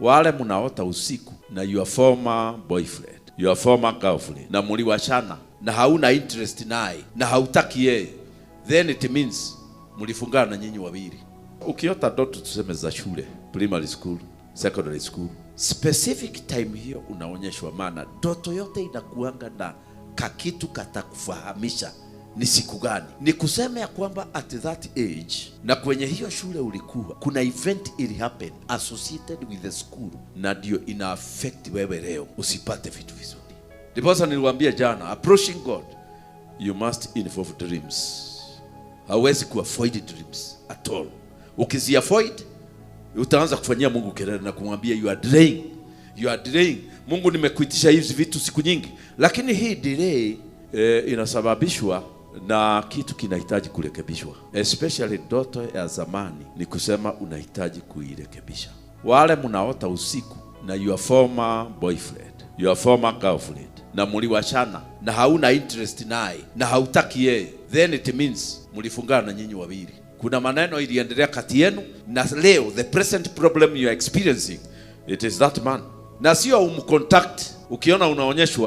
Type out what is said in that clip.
Wale mnaota usiku na your former boyfriend, your former girlfriend, na mliwachana na hauna interest naye na hautaki yeye, then it means mlifungana na nyinyi wawili. Ukiota ndoto tuseme za shule, primary school, secondary school, specific time hiyo unaonyeshwa, maana ndoto yote inakuanga na kakitu katakufahamisha ni siku gani. Ni kusema ya kwamba at that age na kwenye hiyo shule ulikuwa, kuna event ili happen associated with the school, na ndio ina affect wewe leo usipate vitu vizuri. Ndiposa niliwaambia jana, approaching God you must involve dreams. Hauwezi kuavoid dreams at all. Ukiziavoid utaanza kufanyia Mungu kelele na kumwambia you are delaying, you are delaying. Mungu, nimekuitisha hizi vitu siku nyingi, lakini hii delay inasababishwa na kitu kinahitaji kurekebishwa, especially ndoto ya zamani. Ni kusema unahitaji kuirekebisha. Wale mnaota usiku na your former boyfriend, your former girlfriend, na mliwachana na hauna interest naye na hautaki yeye, then it means mlifungana na nyinyi wawili. Kuna maneno iliendelea kati yenu, na leo the present problem you are experiencing, it is that man, na sio umcontact. Ukiona unaonyeshwa